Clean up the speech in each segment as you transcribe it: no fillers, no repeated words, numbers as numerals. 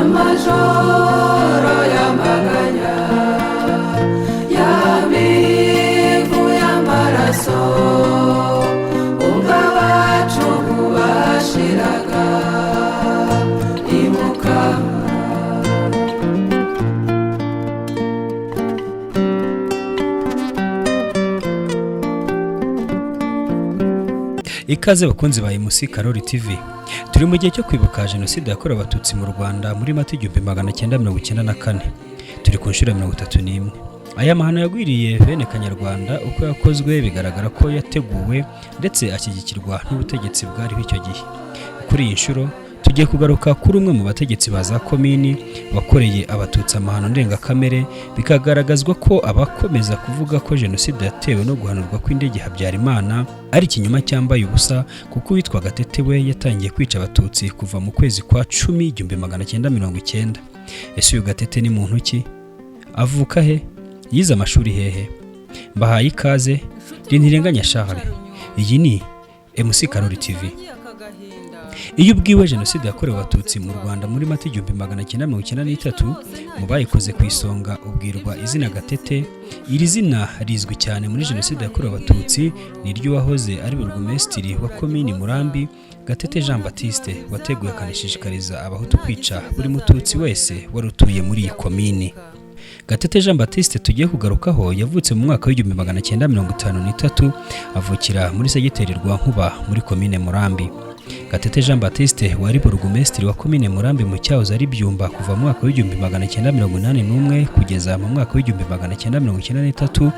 Y'amajoro y'amaganya, ya mivu y'amaraso, ubwo abacu bashiraga. Ibuka. Ikaze bakunzi ba MC Karori TV. Turi mu gihe cyo kwibuka Jenoside yakorewe Abatutsi mu Rwanda muri Mata 1994. Turi ku nshuro ya 31. Aya mahano yagwiriye bene Kanyarwanda, uko yakozwe bigaragara ko yateguwe ndetse ashyigikirwa n'ubutegetsi bwariho icyo gihe. Kuri iyi nshuro tugiye kugaruka kuri umwe mu bategetsi ba za komini wakoreye Abatutsi amahano ndengakamere, bikagaragazwa ko abakomeza kuvuga ko jenoside yatewe no guhanurwa kw'indege Habyarimana ari ikinyoma cyambaye ubusa, kuko uwitwa Gatete we yatangiye kwica Abatutsi kuva mu kwezi kwa cumi 1990. Ese uyu Gatete ni muntu ki? Avuka he? Yize amashuri hehe? Mbahaye ikaze, Rintirenganya Charles. Iyi ni MC Karori TV. Iyo ubwiwe jenoside yakorewe Abatutsi mu Rwanda muri Mata 1993, mu bayikoze ku isonga ubwirwa izina Gatete. Iri zina rizwi cyane muri jenoside yakorewe Abatutsi ni iry'uwahoze ari burugumesitiri wa komini Murambi, Gatete Jean Baptiste, wateguye akanashishikariza Abahutu kwica buri Mututsi wese wari utuye muri iyi komini. Gatete Jean Baptiste tugiye kugarukaho yavutse mu mwaka w'1953, avukira muri segiteri Rwankuba muri komine Murambi. Gatete Jean Baptiste wari burugumesitiri wa komine Murambi mu cyahoze ari Byumba kuva mu mwaka w'1981 kugeza mu mwaka w'1993,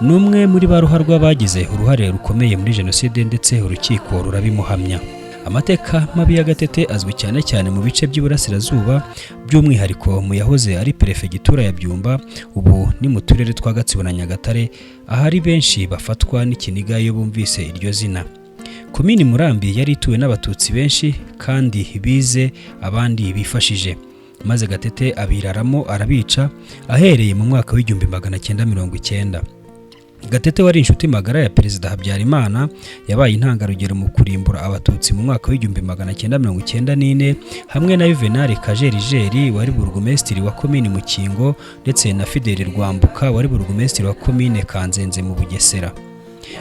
ni umwe muri ba ruharwa bagize uruhare rukomeye muri jenoside, ndetse urukiko rurabimuhamya. Amateka mabi ya Gatete azwi cyane cyane mu bice by'Iburasirazuba, by'umwihariko mu yahoze ari perefegitura ya Byumba, ubu ni mu turere twa Gatsibo na Nyagatare, ahari benshi bafatwa n'ikiniga iyo bumvise iryo zina. Komini Murambi yari ituwe n'Abatutsi benshi kandi bize, abandi bifashije, maze Gatete abiraramo arabica ahereye mu mwaka w'1990. Gatete wari inshuti magara ya Perezida Habyarimana yabaye intangarugero mu kurimbura Abatutsi mu mwaka w'1994, hamwe na Juvenal Kajerijeri wari burugumesitiri wa komini Mukingo, ndetse na Fideli Rwambuka wari burugumesitiri wa komine Kanzenze mu Bugesera.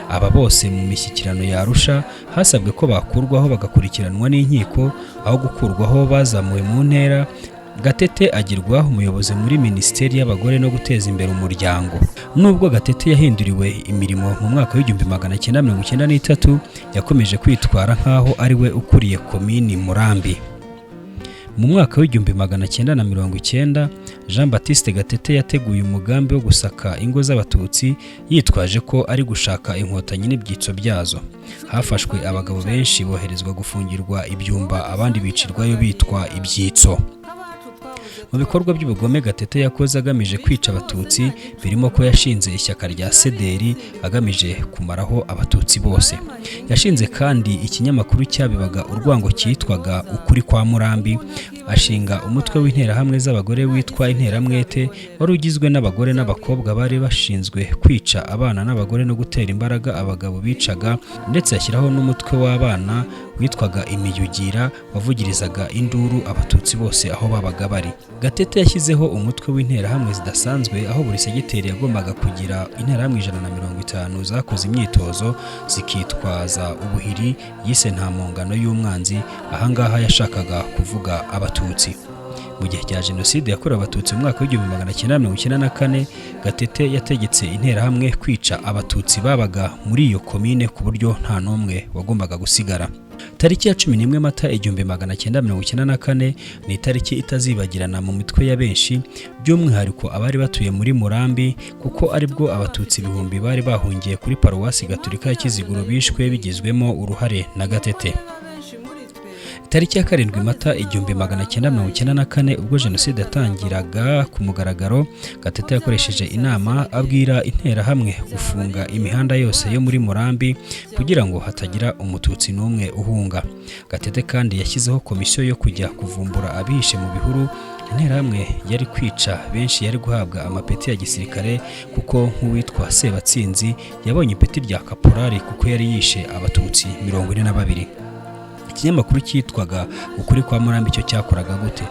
Aba bose mu mishyikirano ya Arusha hasabwe ko bakurwaho bagakurikiranwa n'inkiko. Aho gukurwaho bazamuwe mu ntera, Gatete agirwa umuyobozi muri Minisiteri y'Abagore no Guteza Imbere Umuryango. Nubwo Gatete yahinduriwe imirimo mu mwaka w'1993, yakomeje kwitwara nk'aho ari we ukuriye komini Murambi. Mu mwaka w'1990, Jean Baptiste Gatete yateguye umugambi wo gusaka ingo z'Abatutsi yitwaje ko ari gushaka Inkotanyi n'ibyitso byazo. Hafashwe abagabo benshi boherezwa gufungirwa ibyumba, abandi bicirwayo bitwa ibyitso. Mu bikorwa by'ubugome Gatete yakoze agamije kwica Abatutsi birimo ko yashinze ishyaka rya Sederi agamije kumaraho Abatutsi bose. Yashinze kandi ikinyamakuru cyabibaga urwango cyitwaga Ukuri kwa Murambi, ashinga umutwe w'interahamwe z'abagore witwa Interamwete, wari ugizwe n'abagore n'abakobwa bari bashinzwe kwica abana n'abagore no gutera imbaraga abagabo bicaga, ndetse ashyiraho n'umutwe w'abana witwaga Imiyugira wavugirizaga induru Abatutsi bose aho babaga bari. Gatete yashyizeho umutwe w'interahamwe zidasanzwe, aho buri segiteri yagombaga kugira interahamwe 150 zakoze imyitozo zikitwaza ubuhiri yise nta mpongano y'umwanzi. Ahangaha yashakaga kuvuga Abatutsi. Mu gihe cya jenoside yakorewe Abatutsi mu mwaka w'1994, Gatete yategetse interahamwe kwica Abatutsi babaga muri iyo komine ku buryo nta n'umwe wagombaga gusigara. Tariki ya 11 Mata 1994 ni itariki itazibagirana mu mitwe ya benshi, by'umwihariko abari batuye muri Murambi, kuko aribwo Abatutsi ibihumbi bari bahungiye kuri Paruwasi Gatolika ya Kiziguro bishwe bigizwemo uruhare na Gatete. Tariki ya 7 Mata 1994, ubwo jenoside yatangiraga ku mugaragaro, Gatete yakoresheje inama abwira interahamwe gufunga imihanda yose yo muri Murambi kugira ngo hatagira Umututsi n'umwe uhunga. Gatete kandi yashyizeho komisiyo yo kujya kuvumbura abihishe mu bihuru. Interahamwe yari kwica benshi yari guhabwa amapeti ya gisirikare, kuko nk'uwitwa Sebatsinzi yabonye ipeti rya kaporari kuko yari yishe Abatutsi 42. Ikinyamakuru cyitwaga Ukuri kwa Murambi cyo cyakoraga gute?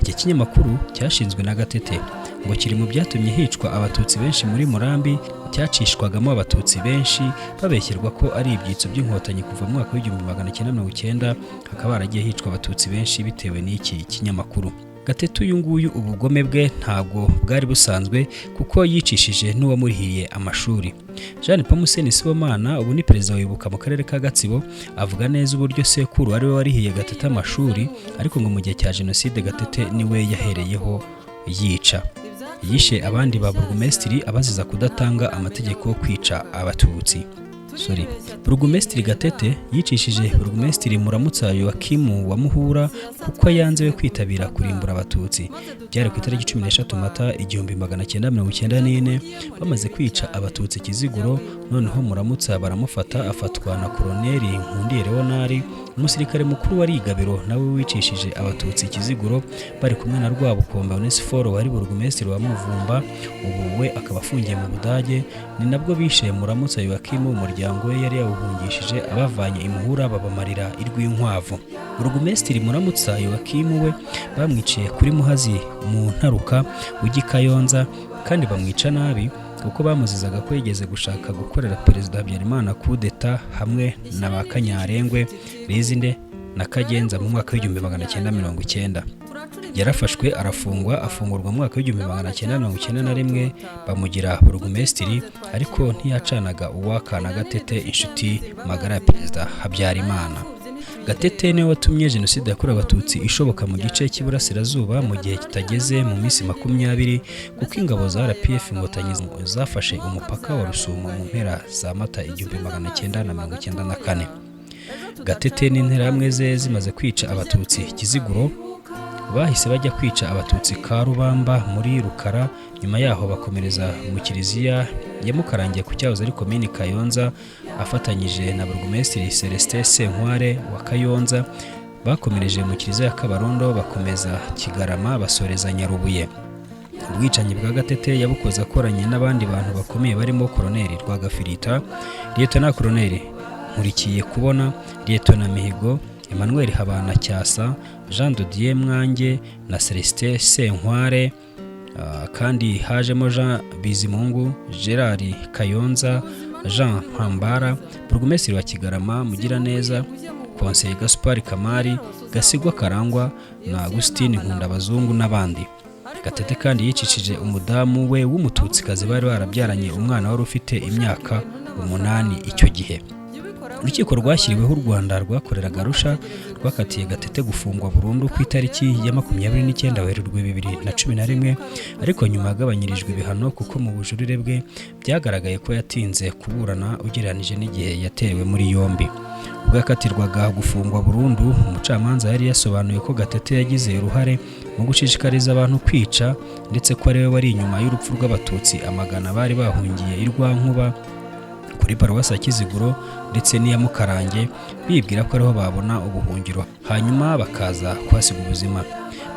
Iki kinyamakuru cyashinzwe na Gatete ngo kiri mu byatumye hicwa Abatutsi benshi muri Murambi. Cyacishwagamo Abatutsi benshi babeshyerwa ko ari ibyitso by'Inkotanyi. Kuva mu mwaka w'1990 hakaba haragiye hicwa Abatutsi benshi bitewe n'iki kinyamakuru. Gatete uyu nguyu, ubugome bwe ntabwo bwari busanzwe, kuko yicishije n'uwamurihiriye amashuri. Jean Nepomuscène Sibomana, ubu ni perezida wibuka mu karere ka Gatsibo, avuga neza uburyo sekuru ari we warihiye Gatete amashuri, ariko ngo mu gihe cya jenoside Gatete niwe yahereyeho yica. Yishe abandi ba burugumesitiri abaziza kudatanga amategeko yo kwica Abatutsi. Sorry, Burugumesitiri Gatete yicishije Burugumesitiri Muramutsa Yowakimu wa Muhura kuko yanze we kwitabira kurimbura Abatutsi. Byari ku itariki 13 Mata 1994, bamaze kwica Abatutsi Kiziguro. Noneho Muramutsa baramufata, afatwa na Koroneri Nkundiye Leonard, umusirikare mukuru wari Igabiro, nawe wicishije Abatutsi Kiziguro, bari kumwe na Rwabukombe Onesphore wari burugumesitiri wa Muvumba, ubu we akaba afungiye mu Budage. Ni nabwo bishe Muramutsa Yowakimu, umuryango we yari yawuhungishije, abavanye imuhura babamarira i Rwinkwavu. Burugumesitiri Muramutsa Yowakimu we bamwiciye kuri Muhazi mu Ntaruka ujya i Kayonza, kandi bamwica nabi kuko bamuzizaga ko yigeze gushaka gukorera Perezida Habyarimana kudeta hamwe na ba Kanyarengwe, Lizinde na Kagenza mu mwaka w'1990. Yarafashwe arafungwa, afungurwa mu mwaka w'1991, bamugira burugumesitiri, ariko ntiyacanaga uwaka na Gatete, inshuti magara ya Perezida Habyarimana. Gatete niwe watumye jenoside yakorewe Abatutsi ishoboka mu gice cy'Iburasirazuba mu gihe kitageze mu minsi 20, kuko ingabo za RPF Inkotanyi zafashe umupaka wa Rusumo mu mpera za Mata 1994. Gatete n'Interahamwe ze zimaze kwica Abatutsi Kiziguro, bahise bajya kwica Abatutsi Karubamba muri Rukara. Nyuma yaho bakomereza mu kiliziya ya Mukarange ku cyahoze ari komini Kayonza, afatanyije na Burugumesitiri Celestin Senkware wa Kayonza. Bakomereje mu kiliziya ya Kabarondo, bakomeza Kigarama, basoreza Nyarubuye. Ubwicanyi bwa Gatete yabukoze akoranye n'abandi bantu bakomeye barimo Koroneri Rwagafirita, Liyetona Koroneri Nkurikiye Kubona, Liyetona Mihigo Emmanuel, Habana Cyasa Jean de Dieu, Mwange na Celestin Senkware. Kandi hajemo Jean Bizimungu, Gerard Kayonza, Jean Mpambara, Burugumesitiri wa Kigarama Mugiraneza, Konseye Gaspard Kamari, Gasigwa Karangwa na Agustin Nkundabazungu n'abandi. Gatete kandi yicishije umudamu we w'Umututsikazi bari barabyaranye umwana wari ufite imyaka 8 icyo gihe. Urukiko rwashyiriweho u Rwanda rwakoreraga Arusha rwakatiye Gatete gufungwa burundu ku itariki ya 29 Werurwe 2011, ariko nyuma yagabanyirijwe ibihano kuko mu bujurire bwe byagaragaye ko yatinze kuburana ugereranije n'igihe yaterewe muri yombi. Ubwo yakatirwaga gufungwa burundu, umucamanza yari yasobanuye ko Gatete yagize uruhare mu gushishikariza abantu kwica, ndetse ko ari we wari inyuma y'urupfu rw'Abatutsi amagana bari bahungiye i Rwankuba kuri paruwasi ya Kiziguro ndetse n'iya Mukarange, bibwira ko ariho babona ubuhungiro, hanyuma bakaza kuhasiga ubuzima.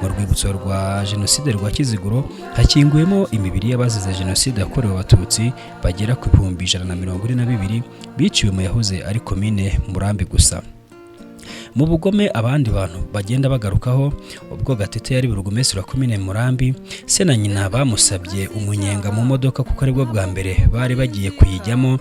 Mu rwibutso rwa jenoside rwa Kiziguro hakinguyemo imibiri y'abazize jenoside yakorewe Abatutsi bagera ku 142,000 biciwe mu yahoze ari komine Murambi gusa. Mu bugome abandi bantu bagenda bagarukaho, ubwo Gatete yari burugumesitiri wa komine Murambi, se na nyina bamusabye umunyenga mu modoka kuko aribwo bwa mbere bari bagiye kuyijyamo.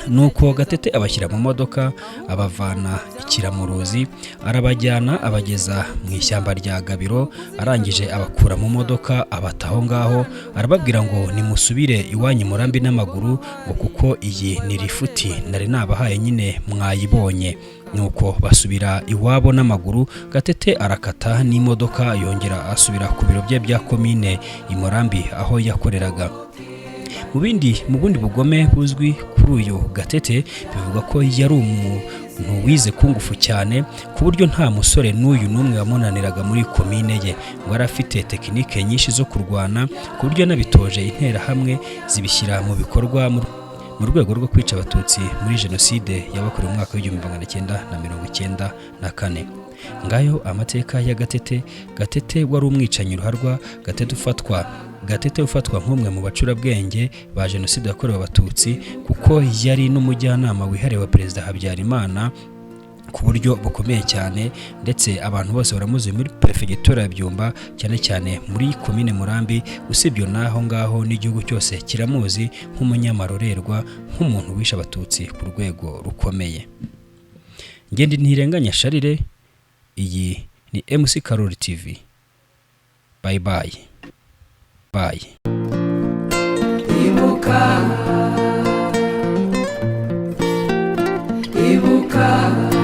Nuko Gatete abashyira mu modoka, abavana Ikiramuruzi, arabajyana, abageza mu ishyamba rya Gabiro. Arangije abakura mu modoka, abata aho ngaho, arababwira ngo nimusubire iwanyu Murambi n'amaguru, ngo kuko iyi ni lifuti nari nabahaye nyine mwayibonye. Nuko basubira iwabo n'amaguru. Gatete arakata n'imodoka, yongera asubira ku biro bye bya komine i Murambi aho yakoreraga. Mu bundi bugome buzwi kuri uyu Gatete, bivugwa ko yari umuntu wize kungufu cyane, ku buryo nta musore n'uyu n'umwe wamunaniraga muri komine ye. Ngo yari afite tekinike nyinshi zo kurwana, ku buryo yanabitoje Interahamwe zibishyira mu bikorwa mu rwego rwo kwica Abatutsi muri jenoside yabakorewe mu mwaka w'1994. Ngayo amateka ya Gatete. Gatete wari umwicanyi ruharwa, Gatete ufatwa nk'umwe mu bacurabwenge ba jenoside yakorewe Abatutsi, kuko yari n'umujyanama wihariye wa Perezida Habyarimana. Ku buryo bukomeye cyane, ndetse abantu bose baramuzi muri Perefegitura ya Byumba, cyane cyane muri Komine Murambi. Usibye n'aho ngaho, n'igihugu cyose kiramuzi nk'umunyamarorerwa, nk'umuntu wishe Abatutsi ku rwego rukomeye. Ngende Ntirenganya Sharire, iyi ni MC Karori TV. Bye bye bye. Ibuka, ibuka.